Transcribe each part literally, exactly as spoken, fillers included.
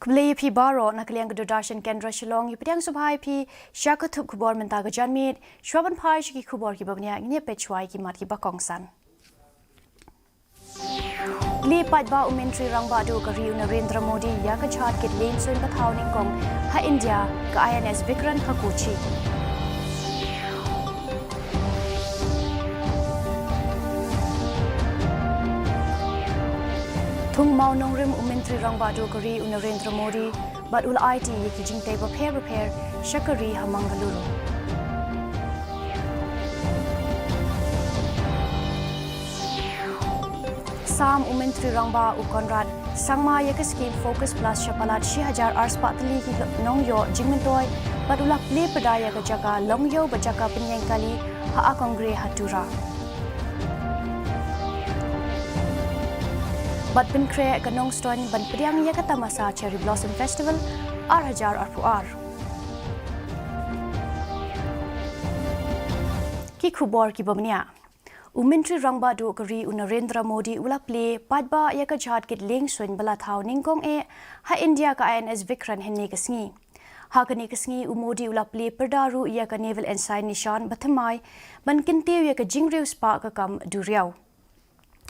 Khublei ïa phi baroh na ka liang ka Doordarshan Kendra Shillong, ïa pdiang sngewbha ïa phi sha ka thup khubor mynta ka janmiet. Shuwa ban phai sha ki khubor kiba bniah, ngin ïa peit shuwa ïa ki mat kiba kongsan. Plie paidbah u Myntri Rangbah Duh ka ri u Narendra Modi ïa ka jahaj kit lieng suiñ ba thaw nyngkong ha India, ka I N S Vikrant ha Kochi. Thung mawnongrim u Myntri Rangbah Duh ka ri u Narendra Modi bad u la aiti ïa ki jingtei bapher bapher sha ka ri ha Mangaluru. Sam u Myntri Rangbah u Conrad Sangma ïa ka skhim Focus Plus sha palat shi hajar arspah tylli ki nongïoh jingmyntoi bad u la plie pyrda ïa ka jaka longïew bad jaka pynïeng kali ha Akongre ha Tura. Bad pynkhreh ka Nongstoiñ ban pdiang ïa ka tamasa Cherry Blossom Festival ar hajar arphew ar. Ki khubor kiba bniah. U Myntri Rangbah Duh ka ri u Narendra Modi u la plie paidbah ïa ka jahaj kit lieng suiñ ba la thaw nyngkong eh ha India, ka I N S Vikrant, hynne ka sngi. Ha kane ka sngi u Modi u la plie pyrda ruh ïa ka Naval Ensign Nishan bathymmai ban kyntiew ïa ka jingriewspah ka kam duriaw.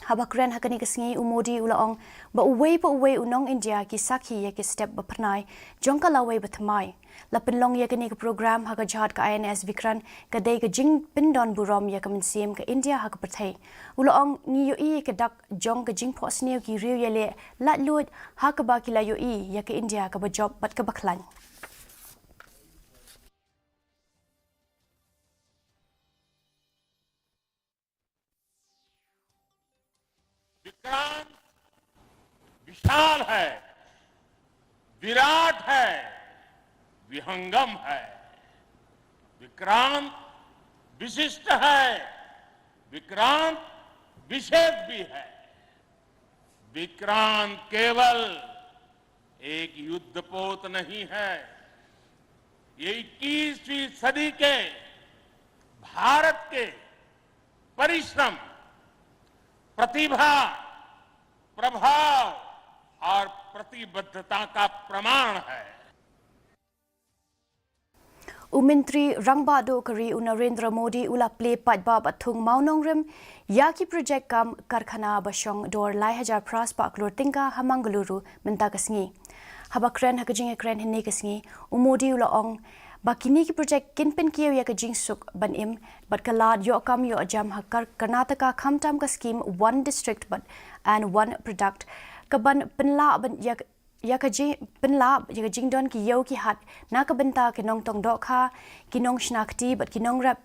Haba kren ha kane ka sngi u Modi u la ong ba uwei pa uwei u nong India ki sakhi ïa ki step ba phyrnai jong ka lawei bathymmai. La pynlong ïa kane ka program ha ka jahaj ka I N S Vikrant, ka dei ka jingpyndon burom ïa ka mynsiem ka India ha ka pyrthei. U la ong, ngi ïohi ïa ka dak jong ka jingphohsniew ki riew ïaleh laitluid ha kaba ki la ïohi ïa ka India kaba jop bad kaba khlaiñ. विक्रांत विशाल है, विराट है, विहंगम है। विक्रांत विशिष्ट है, विक्रांत विशेष भी है। विक्रांत केवल एक युद्धपोत नहीं है, ये इक्कीसवीं सदी के भारत के परिश्रम, प्रतिभा, प्रभाव और प्रतिबद्धता का प्रमाण है। U Myntri Rangbah Duh ka ri u Narendra Modi u la plie paidbah bad thung mawnongrim ïa ki projek kam karkhana ba shong dor lai hajar phra spah klur tyngka ha Mangaluru mynta ka sngi. Haba kren ha ka jingïakren hynne ka sngi, u Modi u la ong ba kine ki projek kin pynkiew ïa ka jingsuk ban im bad ka lad ïoh kam ïoh jam ha Kar-, Karnataka, khamtam ka skhim One District bad and One Product, ka ban pynlah ban ïa, ïa ka jing, pynlah ïa ka jingdon ki ïew ki hat na ka bynta ki nongtong dohkha, ki nongshna kti bad ki nongrep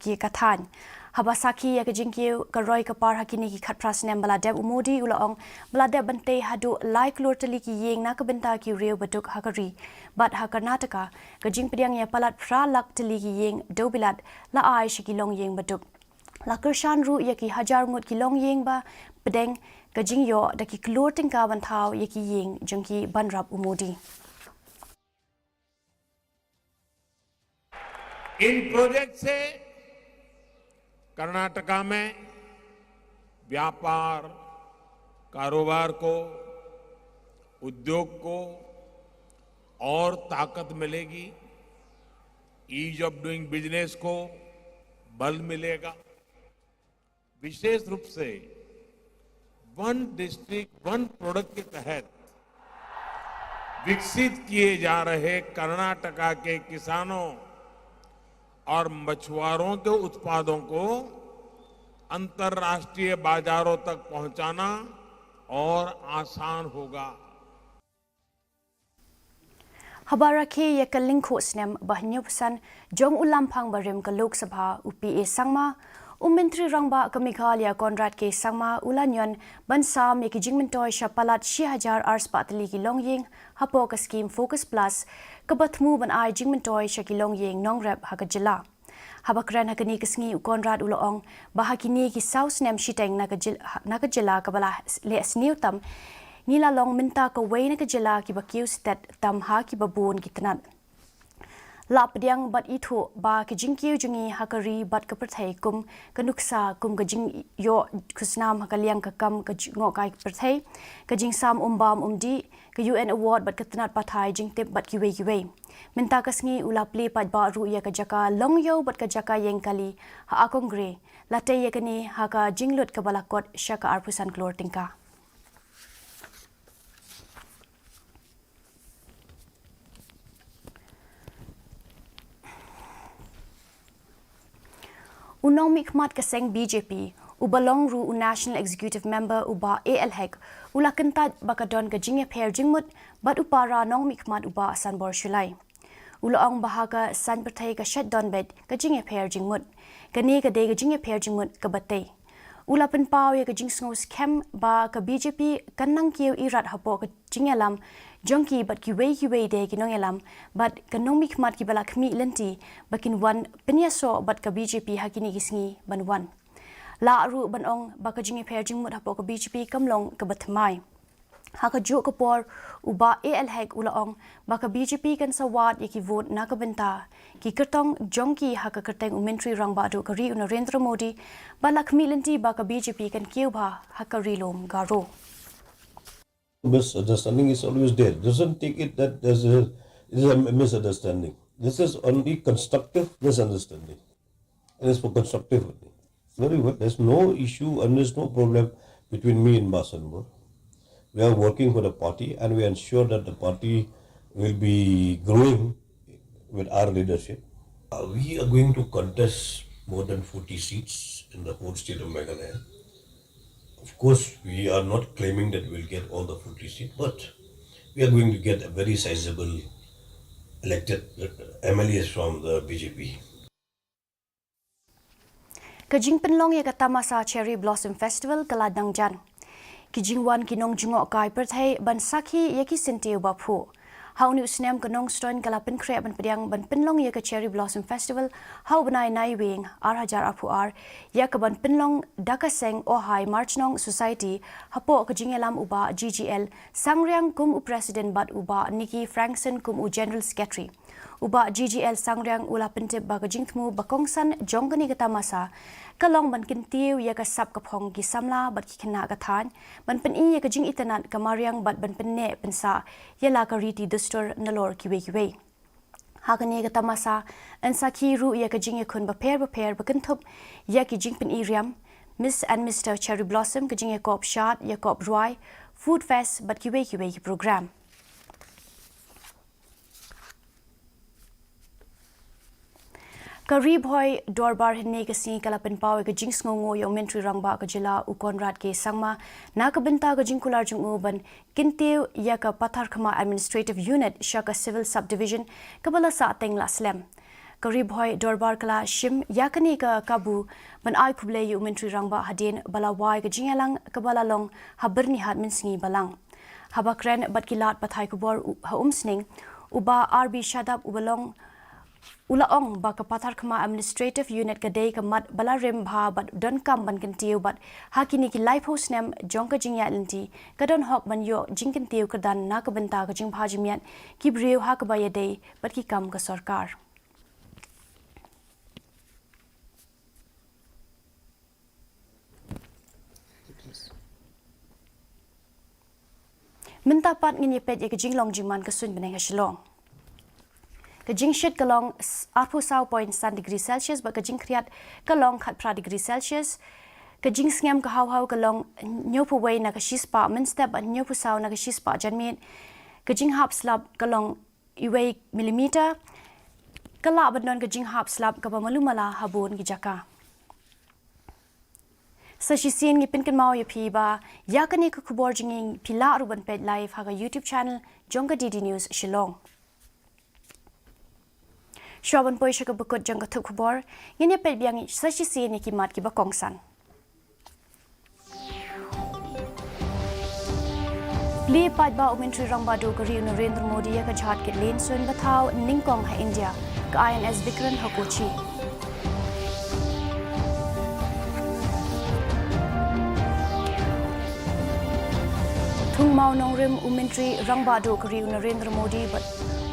ki ka thaiñ. Haba sakhi ïa ka jingkiew ka roi ka par ha kine ki khatphra snem ba la dep, u Modi u la ong ba la dep ban tei haduh lai klur tylli ki ïing na ka bynta ki riew ba duk ha ka ri. Bad ha Karnataka, ka jingpdiang ïa palat phra lak tylli ki ïing dewbilat la ai sha ki longïing ba duk. La kyrshan ruh ïa ki hajar ngut ki longïing ba pdeng ka jingïoh da ki klur tyngka ban thaw ïa ki ïing jong ki ban rap, u Modi. इन प्रोजेक्ट से कर्नाटका में व्यापार, कारोबार को, उद्योग को और ताकत मिलेगी, ईज ऑफ डूइंग बिजनेस को बल मिलेगा। विशेष रूप से वन डिस्ट्रिक्ट वन प्रोडक्ट के तहत विकसित किए जा रहे कर्नाटका के किसानों और मछुआरों के उत्पादों को अंतर्राष्ट्रीय बाजारों तक पहुंचाना और आसान होगा। Haba rakhe ïa ka lyngkhuh snem ba hynñiewphew san jong u lamphang barim ka Lok Sabha, u P A Sangma, u Myntri Rangbah ka Meghalaya Conrad K Sangma u la ñion ban sam ïa ki jingmyntoi sha palat shi hajar arspah tylli ki longïing hapoh ka skhim Focus Plus, kaba thmu ban ai jingmyntoi sha ki longïing nongrep ha ka jylla. Haba kren ha kane ka sngi, u Conrad u la ong ba ha kine ki saw snem shiteng na ka jyl-, na ka jylla kaba la leh sniew tam, ngi la long mynta kawei na ka jylla kiba kiew stet tam ha kiba bun ki tnat. Lah pdiang bad ithuh ba ka jingkiew jong ngi ha ka ri bad ka pyrthei kum ka nuksa, kum ka jingïoh khusnam ha ka liang ka kam ka jngohkai pyrthei, ka jingsam um bam um dih, ka U N Award bad ka tnat pathai jingtip bad kiwei kiwei. Mynta ka sngi u la plie paidbah ruh ïa ka jaka longïew bad ka jaka ïeng kali ha Akongre. La tei ïa kane ha ka jinglut kaba la kot sha ka arphew san klur tyngka. U nongmihkhmat ka seng B J P, uba long ruh u National Executive Member u Bah A L Hek, u la kyntait ba ka don ka jingïapher jingmut bad u para nongmihkhmat u Bah Sanbor Shullai. U la ong ba ha ka saiñ pyrthei ka shait don beit ka jingïapher jingmut. Kane ka dei ka jingïapher jingmut kaba tei. U la pynpaw ïa ka jingsngew skhem ba ka B J P kan nang kiew irat hapoh ka jingïalam jong ki bad kiwei kiwei de ki nongïalam bad ka nongmihkhmat kiba la khmih lynti ba kin wan pynïasoh bad ka B J P ha kine ki sngi ban wan. Lah ruh ban ong ba ka jingïapher jingmut hapoh ka B J P kam long kaba thymmai. Ha kajuh ka por u Bah A L Hek u la ong ba ka B J P kan sa wad ïa ki vote na ka bynta ki kyrtong jong ki ha ka kyrteng u Myntri Rangbah Duh ka ri u Narendra Modi, bad la khmih lynti ba ka B J P kan kiew bha ha ka ri lum Garo. Misunderstanding is always there. Doesn't take it that there's a, it is a misunderstanding. This is only constructive misunderstanding. And it's for constructive only. Very well. There's no issue and there's no problem between me and Bah Sanbor. We are working for the party and we ensure that the party will be growing with our leadership. Uh, we are going to contest more than forty seats in the whole state of Meghalaya. Of course, we are not claiming that we'll get all the forty seats, but we are going to get a very sizable elected, uh, M L As from the B J P. Ka jingpynlong ïa ka tamasa Cherry Blossom Festival ka la dang jan. Ki jingwan ki nongjngohkai pyrthei ban sakhi ïa ki syntiew ba phuh. Ha une u snem ka Nongstoiñ ka la pynkhreh ban pdiang ban pynlong ïa ka Cherry Blossom Festival ha u bnai Naiwieng ar hajar arphew ar, ïa kaban pynlong da ka seng Ohai Marchnong Society hapoh ka jingïalam u Bah G G L Sangriang kum u President bad u Bah Nicky Frankson kum u General Secretary. U Bah G G L Sangriang u la pyntip ba ka jingthmu ba kongsan jong kane ka tamasa ka long ban kyntiew ïa ka sap ka phong ki samla bad ki khynnah ka thaiñ, ban pyni ïa ka jingitynnad ka mariang bad ban pynneh pynsah ïa la ka riti dustur nalor kiwei kiwei. Ha kane ka tamasa yn sakhi ruh ïa ka jingïakhun bapher bapher ba kynthup ïa ki jingpyni riam, Miss and Mister Cherry Blossom, ka jingïakop shad, ïakop rwai, food fest bad kiwei kiwei ki program. Ka Ri Bhoi Dorbar hynne ka sngi ka la pynpaw ïa ka jingsngewnguh ïa u Myntri Rangbah ka jylla u Conrad K Sangma na ka bynta ka jingkular jong u ban kyntiew ïa ka Patharkhmah Administrative Unit sha ka Civil Subdivision kaba la sah teng la slem. Ka Ri Bhoi Dorbar ka la shim ïa kane ka kabu ban ai khublei ïa u Myntri Rangbah hadien ba la wai ka jingïalang kaba la long ha Byrnihat mynsngi ba lang. Haba kren bad ki lad pathai khubor u, ha Umsning, u Bah R B Shadap uba long, u la ong ba ka Patharkhmah Administrative Unit ka dei ka mat ba la rim bha bad donkam ban kyntiew bad ha kine ki laiphew snem jong ka jingïaid lynti ka don hok ban ïoh jingkyntiew kyrdan na ka bynta ka jingbha jingmiat ki briew ha kaba ïadei bad ki kam ka sorkar. Mynta pat ngin ïa peit ïa ka jinglong jingman ka suiñ bneng ha Shillong. Ka jingshit ka long s-, arphew saw point san degree Celsius bad ka jingkhriat ka long khatphra degree Celsius. Ka jingsngem ka haw haw ka long hynñiewphew wei na ka shispah mynstep bad hynñiewphew saw na ka shispah janmiet. Ka jinghap slap ka long uwei millimeter. Ka lah ban don ka jinghap slap kaba malu mala ha bun ki jaka. Sa shisien ngi pynkynmaw ïa phi ba ïa kane ka khubor jong ngi phi lah ruh ban peit live ha ka YouTube channel jong ka D D News Shillong. Shuwa ban poi sha kaba kut jong ka thup khubor, ngin ïa peit biang sa shisien ïa ki mat kiba kongsan. Plie paidbah u Myntri Rangbah Duh ka ri u Narendra Modi ïa ka jahaj kit lynsuiñ bathaw nyngkong ha India, ka I N S Vikrant ha Kochi. Thung Maw Nongrim u Myntri Rangbah Duh ka ri u Narendra Modi bad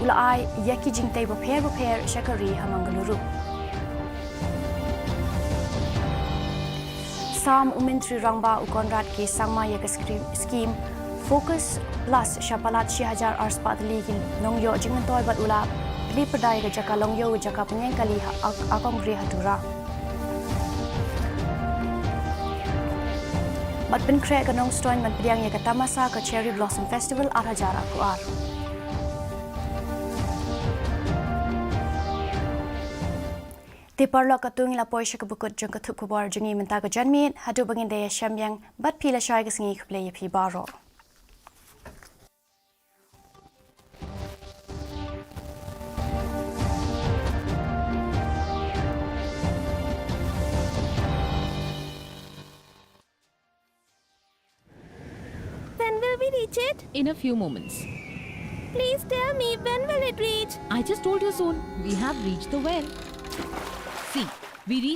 u la ai ïa ki jingtei bapher bapher sha ka ri ha Mangaluru. Sam u Myntri Rangbah u Conrad K Sangma ïa ka skri- skim Focus Plus sha palat shi hajar arspah tylli ki nongïoh jingmyntoi bad u la plie pyrda ïa ka jaka longïoh jaka pynïeng kali ha Ak- Akongre ha Tura. Bad pynkhreh ka Nongstoiñ ban pdiang ïa ka tamasa ka Cherry Blossom Festival ar hajar arphew ar. Te paralok, katto ngi la poi sha kaba kut jong ka thup khubor jong ngi mynta ka janmiet, haduh ba ngin da ïashem biang bad phi lashai ka sngi, khublei ïa phi baroh. When will we reach it? In a few moments. Please tell me, when will it reach? I just told you soon. We have reached the well. See, we reached